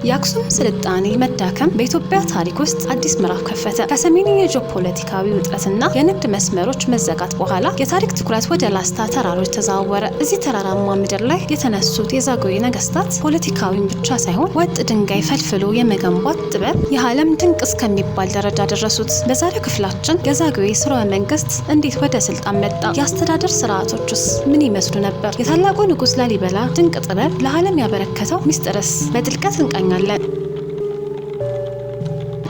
የአክሱም ስልጣኔ መዳከም በኢትዮጵያ ታሪክ ውስጥ አዲስ ምዕራፍ ከፈተ። ከሰሜኑ የጂኦፖለቲካዊ ውጥረትና የንግድ መስመሮች መዘጋት በኋላ የታሪክ ትኩረት ወደ ላስታ ተራሮች ተዘዋወረ። እዚህ ተራራማ ምድር ላይ የተነሱት የዛጉዌ ነገስታት ፖለቲካዊን ብቻ ሳይሆን ወጥ ድንጋይ ፈልፍሎ የመገንባት ጥበብ የዓለም ድንቅ እስከሚባል ደረጃ ደረሱት። በዛሬው ክፍላችን የዛጉዌ ስርወ መንግስት እንዴት ወደ ስልጣን መጣ? የአስተዳደር ስርዓቶችስ ምን ይመስሉ ነበር? የታላቁ ንጉስ ላሊበላ ድንቅ ጥበብ ለዓለም ያበረከተው ሚስጥርስ? በጥልቀት እንቃኛለን።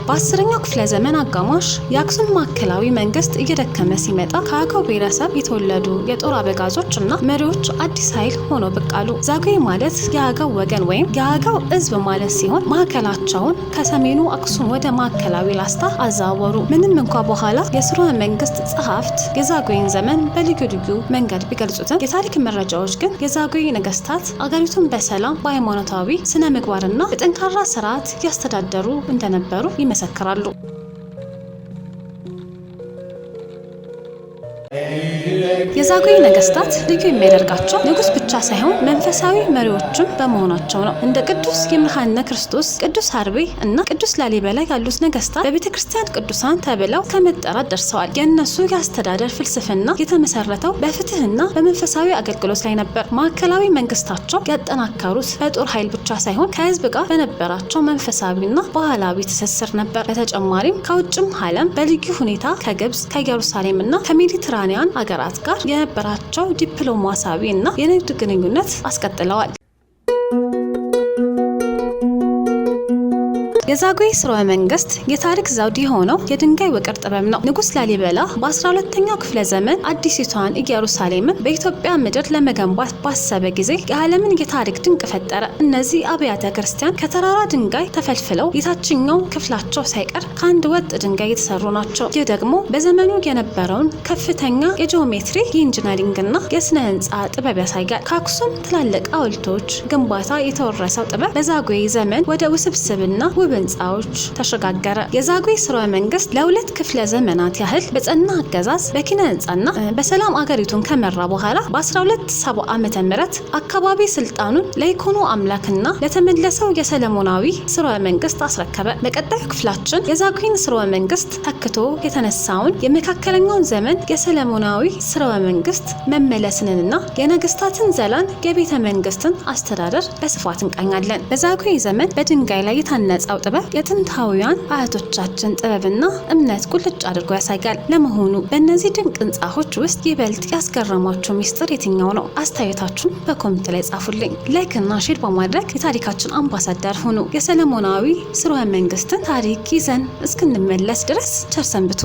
በ10ኛው ክፍለ ዘመን አጋማሽ የአክሱም ማዕከላዊ መንግስት እየደከመ ሲመጣ ከአገው ብሔረሰብ የተወለዱ የጦር አበጋዞች እና መሪዎች አዲስ ኃይል ሆነው ብቅ አሉ። ዛጉዌ ማለት የአገው ወገን ወይም የአገው ሕዝብ ማለት ሲሆን ማዕከላቸውን ከሰሜኑ አክሱም ወደ ማዕከላዊ ላስታ አዘዋወሩ። ምንም እንኳ በኋላ የስርወ መንግስት ጸሐፍት የዛጉዌን ዘመን በልዩ ልዩ መንገድ ቢገልጹትም የታሪክ መረጃዎች ግን የዛጉዌ ነገስታት አገሪቱን በሰላም፣ በሃይማኖታዊ ስነ ምግባርና በጠንካራ ስርዓት ያስተዳደሩ እንደነበሩ ይመሰክራሉ። የዛጉዌ ነገስታት ልዩ የሚያደርጋቸው ንጉስ ብቻ ሳይሆን መንፈሳዊ መሪዎችም በመሆናቸው ነው። እንደ ቅዱስ ይምርሃነ ክርስቶስ፣ ቅዱስ አርቤ እና ቅዱስ ላሊበላ ያሉት ነገስታት በቤተ ክርስቲያን ቅዱሳን ተብለው ከመጠራት ደርሰዋል። የእነሱ የአስተዳደር ፍልስፍና የተመሰረተው በፍትህና በመንፈሳዊ አገልግሎት ላይ ነበር። ማዕከላዊ መንግስታቸው ያጠናከሩት በጦር ኃይል ብቻ ሳይሆን ከህዝብ ጋር በነበራቸው መንፈሳዊና ባህላዊ ትስስር ነበር። በተጨማሪም ከውጭም ዓለም በልዩ ሁኔታ ከግብጽ፣ ከኢየሩሳሌም እና ከሜዲትራኒያን አገራት ጋር የነበራቸው ዲፕሎማሲያዊ እና የንግድ ግንኙነት አስቀጥለዋል። የዛጉዌ ስርወ መንግስት የታሪክ ዘውድ የሆነው የድንጋይ ውቅር ጥበብ ነው። ንጉስ ላሊበላ በ12ኛው ክፍለ ዘመን አዲሲቷን ኢየሩሳሌምን በኢትዮጵያ ምድር ለመገንባት ባሰበ ጊዜ የዓለምን የታሪክ ድንቅ ፈጠረ። እነዚህ አብያተ ክርስቲያን ከተራራ ድንጋይ ተፈልፍለው የታችኛው ክፍላቸው ሳይቀር ከአንድ ወጥ ድንጋይ የተሰሩ ናቸው። ይህ ደግሞ በዘመኑ የነበረውን ከፍተኛ የጂኦሜትሪ፣ የኢንጂነሪንግና የስነ ህንፃ ጥበብ ያሳያል። ከአክሱም ትላልቅ ሐውልቶች ግንባታ የተወረሰው ጥበብ በዛጉዌ ዘመን ወደ ውስብስብና ውብ ህንፃዎች ተሸጋገረ። የዛጉዌ ስርወ መንግስት ለ2 ክፍለ ዘመናት ያህል በጸና አገዛዝ፣ በኪነ ህንፃና በሰላም አገሪቱን ከመራ በኋላ በ1270 ዓመተ ምህረት አካባቢ ስልጣኑን ለይኩኖ አምላክና ለተመለሰው የሰለሞናዊ ስርወ መንግስት አስረከበ። በቀጣዩ ክፍላችን የዛጉዌን ስርወ መንግስት ተክቶ የተነሳውን የመካከለኛውን ዘመን የሰለሞናዊ ስርወ መንግስት መመለስንና የነገስታትን ዘላን የቤተ መንግስትን አስተዳደር በስፋት እንቃኛለን። በዛጉዌ ዘመን በድንጋይ ላይ የታነጸው ጥበብ የጥንታውያን አያቶቻችን ጥበብና እምነት ቁልጭ አድርጎ ያሳያል። ለመሆኑ በእነዚህ ድንቅ ህንፃዎች ውስጥ ይበልጥ ያስገረማችሁ ሚስጥር የትኛው ነው? አስተያየታችሁን በ comment ላይ ጻፉልኝ። Like እና share በማድረግ የታሪካችን አምባሳደር ሁኑ። የሰለሞናዊ ስርወ መንግስትን ታሪክ ይዘን እስክንመለስ ድረስ ቸር ሰንብቱ።